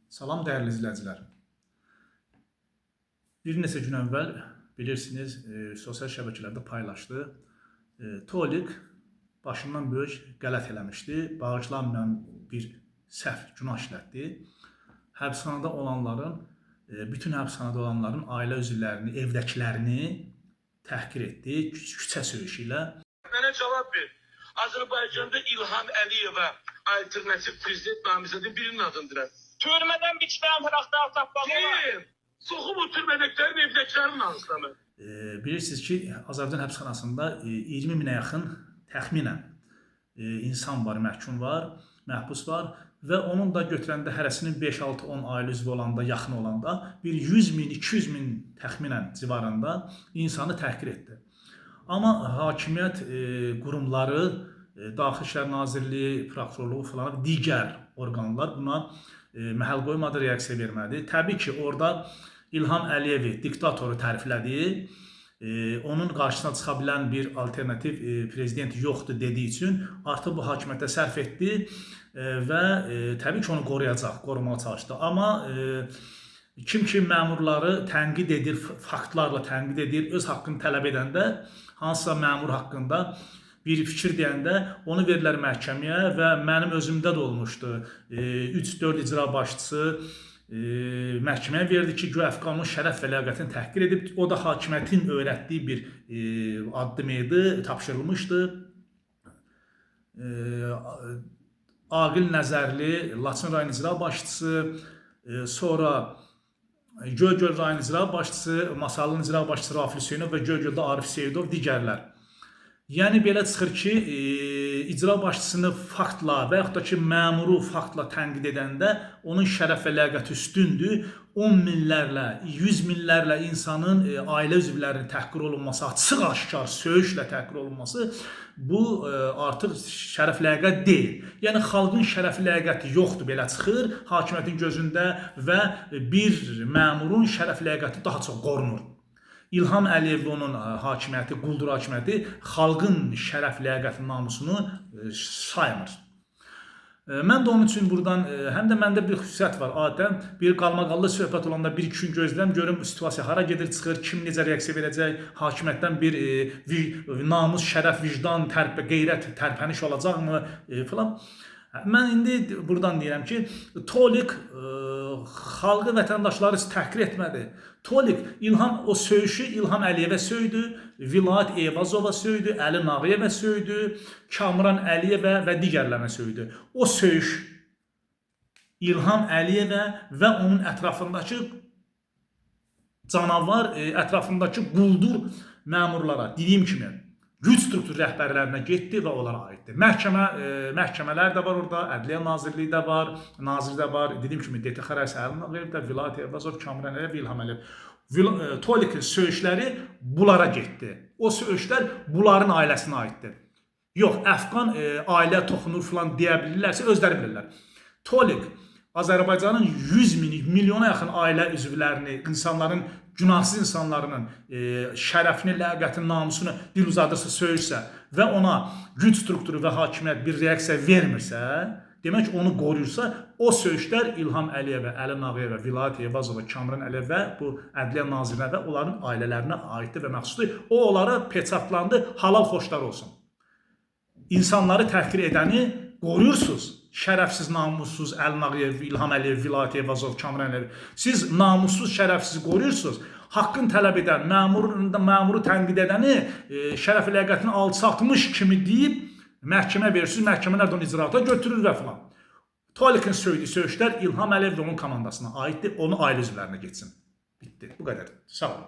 Salam dəyərli izləyicilər. Bir neçə gün əvvəl bilirsiniz, sosial şəbəkələrdə paylaşdı. Tolik başından böyük qələt eləmişdi. Bağışlanmayan bir səhv, günah işlətdi. Həbsxanada olanların, bütün həbsxanada olanların ailə üzvlərini, evdəkilərini təhqir etdi küçə söyüşü ilə. Mənə cavab ver. Azərbaycanda İlham Əliyevə alternativ prezident namizədi birinin adını deyirəm. Türmədən bir dənə tərəfdar tapmaq olar. Kim? Soxub o türmədəkilərin evdəkilərin hansına mən? Bilirsiniz ki, Azərbaycan həbsxanasında 20 minə yaxın təxminən insan var, məhkum var, məhbus var və onun da götürəndə hərəsinin 5, 6, 10 ailə üzvü olanda, yaxın olanda bir 100 min, 200 min təxminən civarında insanı təhqir etdi. Amma hakimiyyət qurumları, Daxili İşlər Nazirliyi, prokurorluğu falan digər orqanlar buna məhəl qoymadı, reaksiya vermədi. Təbii ki, orada İlham Əliyevi diktatoru təriflədi. Onun qarşısına çıxa bilən bir alternativ prezident yoxdur dediyi üçün artıq bu hakimiyyətə sərf etdi və təbii ki, onu qoruyacaq, qorumağa çalışdı. Amma kim ki məmurları tənqid edir, faktlarla tənqid edir, öz haqqını tələb edəndə, hansısa məmur haqqında bir fikir deyəndə onu verirlər məhkəməyə və mənim özümdə də olmuşdu. 3-4 icra başçısı məhkəməyə verdi ki, güya Əfqanın şərəf və ləyaqətini təhqir edib. O da hakimiyyətin öyrətdiyi bir addım idi, tapşırılmışdı. Aqil Nəzərli, Laçın rayon icra başçısı, sonra Göygöl rayon icra başçısı, Masalının icra başçısı Rafil Hüseynov və Göygöldə Arif Seyidov, digərlər. Yəni belə çıxır ki, icra başçısını faktla və yaxud da ki, məmuru faktla tənqid edəndə onun şərəf və ləyaqəti üstündür. 10 minlərlə, 100 minlərlə insanın ailə üzvlərinin təhqir olunması, açıq-aşkar söyüşlə təhqir olunması bu artıq şərəf ləyaqət deyil. Yəni xalqın şərəfi ləyaqəti yoxdur belə çıxır hakimiyyətin gözündə və bir məmurun şərəf ləyaqəti daha çox qorunur. İlham Əliyev və onun hakimiyyəti, quldur hakimiyyəti xalqın şərəf, ləyaqəti, namusunu saymır. Mən də onun üçün buradan həm də məndə bir xüsusiyyət var. Adətən bir qalmaqallı söhbət olanda bir-iki gün gözləyirəm, görüm situasiya hara gedir, çıxır, kim necə reaksiya verəcək, hakimiyyətdən bir namus, şərəf, vicdan, tərpə, qeyrət, tərpəniş olacaqmı filan. Mən indi buradan deyirəm ki, Tolik xalqı, vətəndaşları təhqir etmədi. Tolik İlham o söyüşü İlham Əliyevə söydü, Vilayət Eyvazova söydü, Əli Nağıyevə söydü, Kamran Əliyevə və digərlərinə söydü. O söyüş İlham Əliyevə və onun ətrafındakı canavar, ətrafındakı quldur məmurlara, dediyim kimi, güc struktur rəhbərlərinə getdi və onlara aiddir. Məhkəmələr də var orada, Ədliyyə Nazirliyi də var, nazir də var. Dediyim kimi DTX rəisi Əli Nağıyev də, Vilayət Eyvazov, Kamran Əliyev, İlham Əliyev. Tolikin söyüşləri bunlara getdi. O söyüşlər bunların ailəsinə aiddir. Yox, Əfqan ailəyə toxunur filan deyə bilirlərsə özləri bilirlər. Tolik Azərbaycanın 100 min, milyona yaxın ailə üzvlərini, insanların, günahsız insanlarının şərəfini, ləyaqətini, namusunu dil uzadırsa, söyürsə və ona güc strukturu və hakimiyyət bir reaksiya vermirsə, demək onu qoruyursa, o söyüşlər İlham Əliyevə, Əli Nağıyevə, Vilayət Eyvazova, Kamran Əliyevə, bu Ədliyyə Nazirinə və onların ailələrinə aiddir və məxsusdur. O onlara peçatlandı, halal xoşlar olsun. İnsanları təhqir edəni qoruyursunuz. Şərəfsiz, namussuz Əli Nağıyev, İlham Əliyev, Vilayət Eyvazov, Kamran Əliyev. Siz namussuz, şərəfsiz qoruyursunuz. Haqqını tələb edən, məmuru tənqid edəni şərəf ləyaqətini alçaltmış kimi deyib məhkəmə verirsiniz, məhkəmələr də onu icraata götürür və filan. Tolikin söydüyü söyüşlər İlham Əliyev və onun komandasına aiddir. Onun ailə üzvlərinə getsin. Bitdi. Bu qədər. Sağ olun.